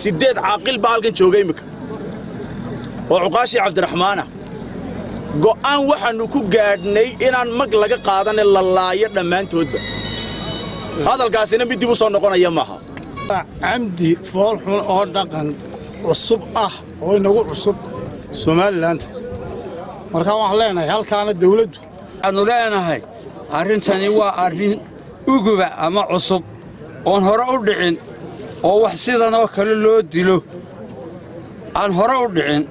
8 caaqil baa halkan jooga imika oo cuqaashii Cabdiraxmaana. Go'aan waxaannu ku gaadhnay inaan mag laga qaadane la laayo dhammaantoodba. Hadalkaasina mid dib u soo noqonaya maaha. Camdi fool xun oo dhaqan cusub ah oo inagu cusub Somaliland. Marka waxaan leenahay halkaana dawladdu waxaannu leenahay arrintani waa arrin uguba ama cusub oon hore u dhicin, oo wax sidan oo kale loo dilo aan hore u dhicin.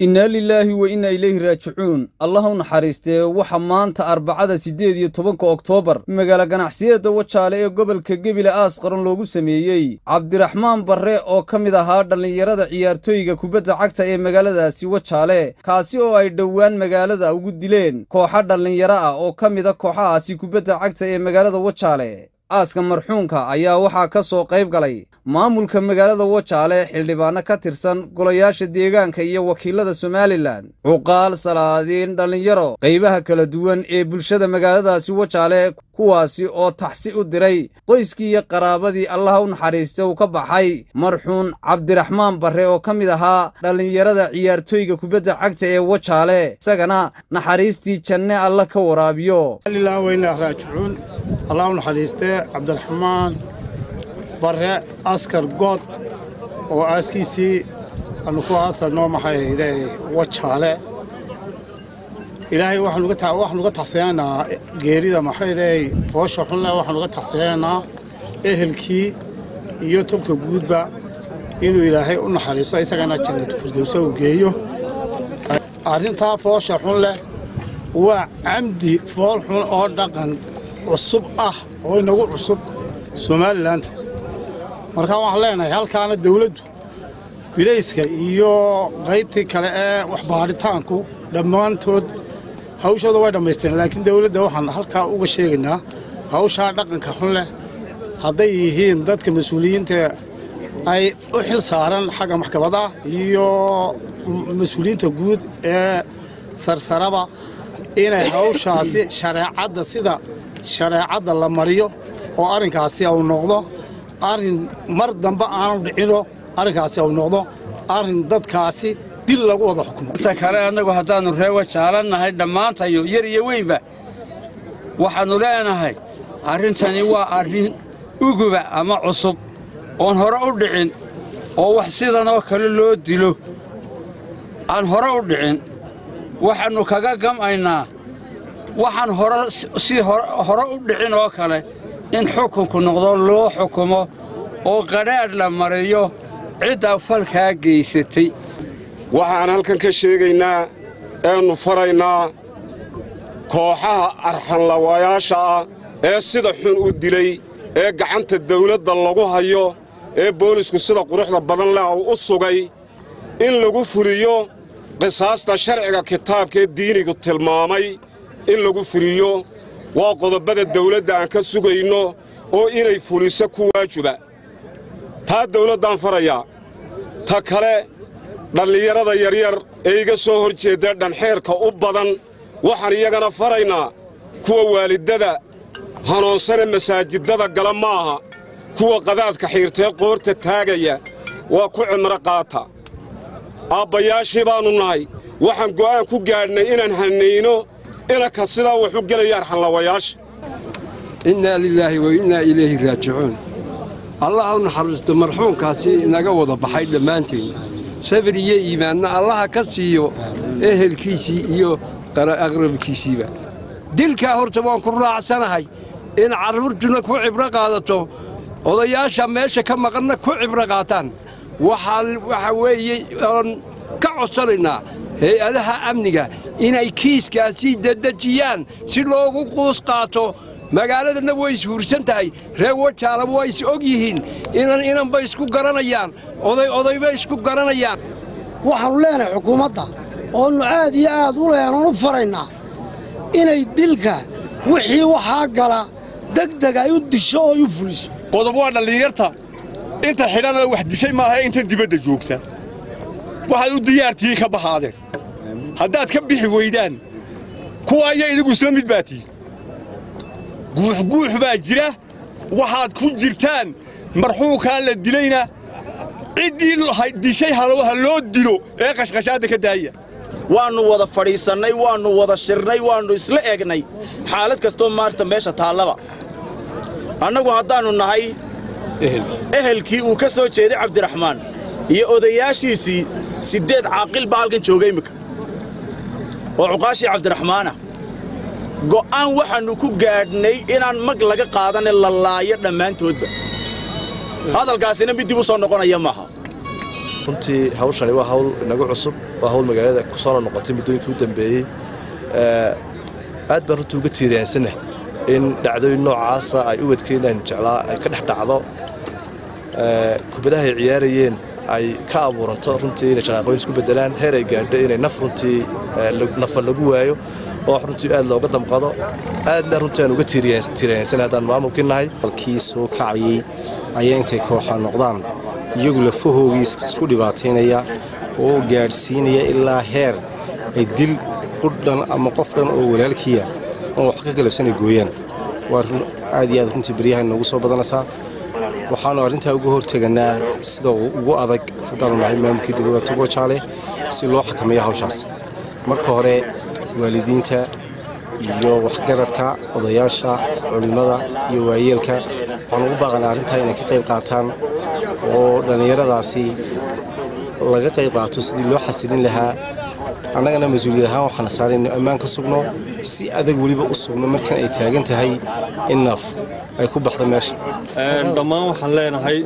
Innaa lilaahi wa innaa ilayhi raajicuun. Allah u naxariistee, waxa maanta Arbacada 18-ka Oktoobar magaalo ganacsiyada Wajaale ee gobolka Gebile aas qaran loogu sameeyey Cabdiraxmaan Barre oo ka mid ahaa dhallinyarada ciyaartooyga kubadda cagta ee magaaladaasi Wajaale, kaasi oo ay dhowaan magaalada ugu dileen kooxo dhallinyaro ah oo ka mida kooxahaasi kubadda cagta ee magaalada Wajaale. Aaska marxuunka ayaa waxaa ka soo qayb galay maamulka magaalada Wajaale, xildhibaano ka tirsan golayaasha deegaanka iyo wakiilada Somaliland, cuqaal, salaadiin, dhallinyaro, qaybaha kala duwan ee bulshada magaaladaasi Wajaale, kuwaasi oo taxsi u diray qoyskii iyo qaraabadii Allaha u naxariista uu ka baxay marxuun Cabdiraxmaan Barre oo ka mid ahaa dhallinyarada ciyaartooyga kubadda cagta ee Wajaale, isagana naxariistii janne Alla ka waraabiyo. Lillahi wa innaa raajicuun. Allah u naxariistee Cabdiraxmaan Barre Askar God oo aaskiisii aanu ku aasanno maxay ahayde Wajaale. Ilaahay waxaanu uga taxsiyanaynaa geerida maxayde foosha xunleh. Waxaanu uga taxsiyanaynaa ehelkii iyo tubka guudba inuu Ilaahay u naxariisto, isagana jannatu firdowsa uu geeyo. Arrintaa foosha xun leh waa camdi fool xun oo dhaqan cusub ah oo inagu cusub Somaliland. Marka waxaan leenahay halkaana dawladdu bilayska iyo qaybtii kale ee waxbaadhitaanku dhammaantood hawshooda way dhammaysteen, laakiin dawladda waxaan halkaa uga sheegaynaa hawshaa dhaqanka xun leh hadday yihiin dadka mas-uuliyiinta ay u xil saaran xagga maxkamadaha iyo mas-uuliyiinta guud ee sarsaraba inay hawshaasi shareecadda sida shareecadda la mariyo oo arrinkaasi uu noqdo arrin mar dambe aanu dhicino, arrinkaasi uu noqdo arrin dadkaasi dil lagu wada xukumo. Inta kale annagu haddaannu ree Wajaale nahay dhammaantayo yar iyo weynba waxaannu leenahay arrintani waa arrin uguba ama cusub oon hore u dhicin, oo wax sidan oo kale loo dilo aan hore u dhicin. Waxaannu kaga gam'aynaa waxaan hore si hore u dhicin oo kale in xukunku noqdo loo xukumo oo qadhaadh la mariyo ciddaa falkaa geysatay. Waxaan halkan ka sheegaynaa eannu faraynaa kooxaha arxanlawayaasha ah ee sida xun u dilay ee gacanta dawladda lagu hayo ee boolisku sida quruxda badan leh uu u sugay in lagu fuliyo qisaasta sharciga kitaabka ee diinigu tilmaamay in lagu fuliyo. Waa qodobbada dawladda aan ka sugayno oo inay fuliso ku waajiba. Taa dawladdaan farayaa. Ta kale, dhallinyarada yaryar ee iga soo hor jeedda dhanxeerka u badan waxaan iyagana faraynaa kuwa waalidada hanoonsane masaajidada gala maaha, kuwa qadaadka xiirtee qoorta taagaya waa ku cimro qaata. Aabbayaashii baannu nahay, waxaan go'aan ku gaadhnay inaan hanayno inanka sidaa wax u gelaya arxanlawayaasha. Innaa lilaahi wa innaa ilayhi raajicuun. Allah u naxariisto marxuumkaasi inaga wada baxay dhammaanteen, sabir iyo iimaanna Allaha ka siiyo ehelkiisii iyo aqrabkiisiiba. Dilkaa horta waan ku raacsanahay in carruurtuna ku cibro qaadato, odayaasha meesha ka maqanna ku cibro qaataan. Waxaa weeye oon ka codsanaynaa hay-adaha amniga inay kiiskaasi dedejiyaan si loogu quus qaato. Magaaladana way ishuursan tahay, reer Wajaala waa is og yihiin, inan inanbay isku garanayaan, oday odaybay isku garanayaan. Waxaannu leenahay xukuumadda oonnu aad iyo aad u leenan u faraynaa inay dilka wixii waxaa gala degdeg ay u disho oo ay u fuliso. Qodob waa dhallinyarta inta xidhanada wax dishay maaha, intan dibadda joogta waxaad u diyaartihiin ka baxaadeen. Haddaad ka bixi weydaan kuwa aya idigu isla mid baa tihiin. Guuxguux baa jira waxaad ku jirtaan. Marxuunkaa la dilayna Ciddii dishay ha loo dilo ee qashqashaadda ka daaya. Waannu wada fadhiisannay, waannu wada shirnay, waannu isla eegnay xaalad kastoo maanta meesha taallaba. Annagu haddaannu nahay ehelkii uu ka soo jeeday Cabdiraxmaan iyo odayaashiisii, 8 caaqil baa halkan jooga iminka oo cuqaashii Cabdiraxmaana. Go'aan waxaannu ku gaadhnay inaan mag laga qaadane la laayo dhammaantoodba. Hadalkaasina mid dib u soo noqonaya maaha. Runtii hawshani waa hawl inagu cusub, waa hawl magaalada ku soo noqotay muddooyinkii u dambeeyey. Aad baan runtii uga tiiriyaansanahay in dhacdooyin noocaasa ay ubadkeena aynu jeclaa ay ka dhex dhacdo, kubadaha ay ciyaarayeen ay ka abuuranto runtii inay shaqaaqooyin isku bedelaan, heer ay gaadho inay naf runtii nafa lagu waayo, oo wax runtii aad looga damqado, aadna runtii aan uga tiiriyaansanahay haddaan maamulkii nahay. Kii soo kacayay ayaa intay kooxa noqdaan iyagu lafahoogiis isku dhibaataynaya oo gaadhsiinaya ilaa heer ay dil qudhan ama qof dhan oo walaalkiya oon wax ka galabsanay gooyaan. Waa run aad iyo aad runtii baryahan noogu soo badanaysaa. Waxaannu arrintaa uga horteganaa sida ugu adag haddaannu nahay maamulkii degmada Togwajaale si loo xakameeyo hawshaas. Marka hore waalidiinta iyo waxgaradka, odayaasha, culimmada iyo waayeelka waxaan ugu baaqanaa arrintaa inay ka qayb qaataan oo dhallinyaradaasi laga qayb qaato sidii loo xasilin lahaa. Annagana mas-uuliyad ahaan waxaana saaray innu ammaan ka sugno, si adag weliba u sugno markan ay taagan tahay in naf ay ku baxda meesha. Dhammaan waxaan leenahay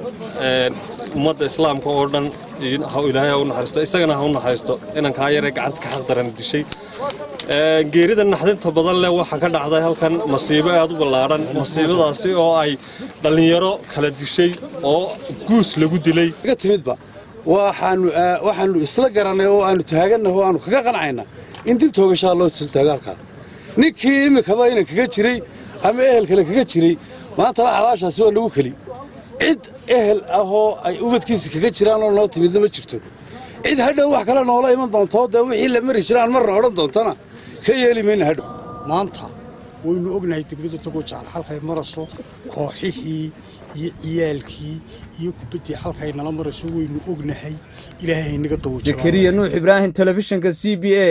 ummadda islaamka oo dhan Ilaahay ha u naxariisto, isagana ha u naxariisto inankaa yaree gacanta ka xaqdaran dishay. Geerida naxdinta badan leh waxaa ka dhacday halkan masiibo aad u ballaadhan, masiibadaasi oo ay dhallinyaro kala dishay oo guus lagu dilay. Ka timidba waxaannu isla garannay oo aannu taagannahay oo aannu kaga qancayna in dil toogashaa loo taago halkaa. Ninkii iminkaba inan kaga jiray ama ehel kale kaga jiray maanta waa xabaashaasi waa nagu keli. Cid ehel ahoo ay ubadkiisa kaga jiraan oo noo timidna ma jirto. Cid hadhow wax kale noola iman doontoo dee wixii la mari jiraan marna odhan doontana ka yeeli mayna hadhow. Maanta waynu ognahay degmada Togwajaale halkay marayso, kooxihii iyo ciyaalkii iyo kubaddii halkay nala marayso waynu ognahay. Ilaahay naga Zakariya Nuux Ibraahim, telefishinka CBA.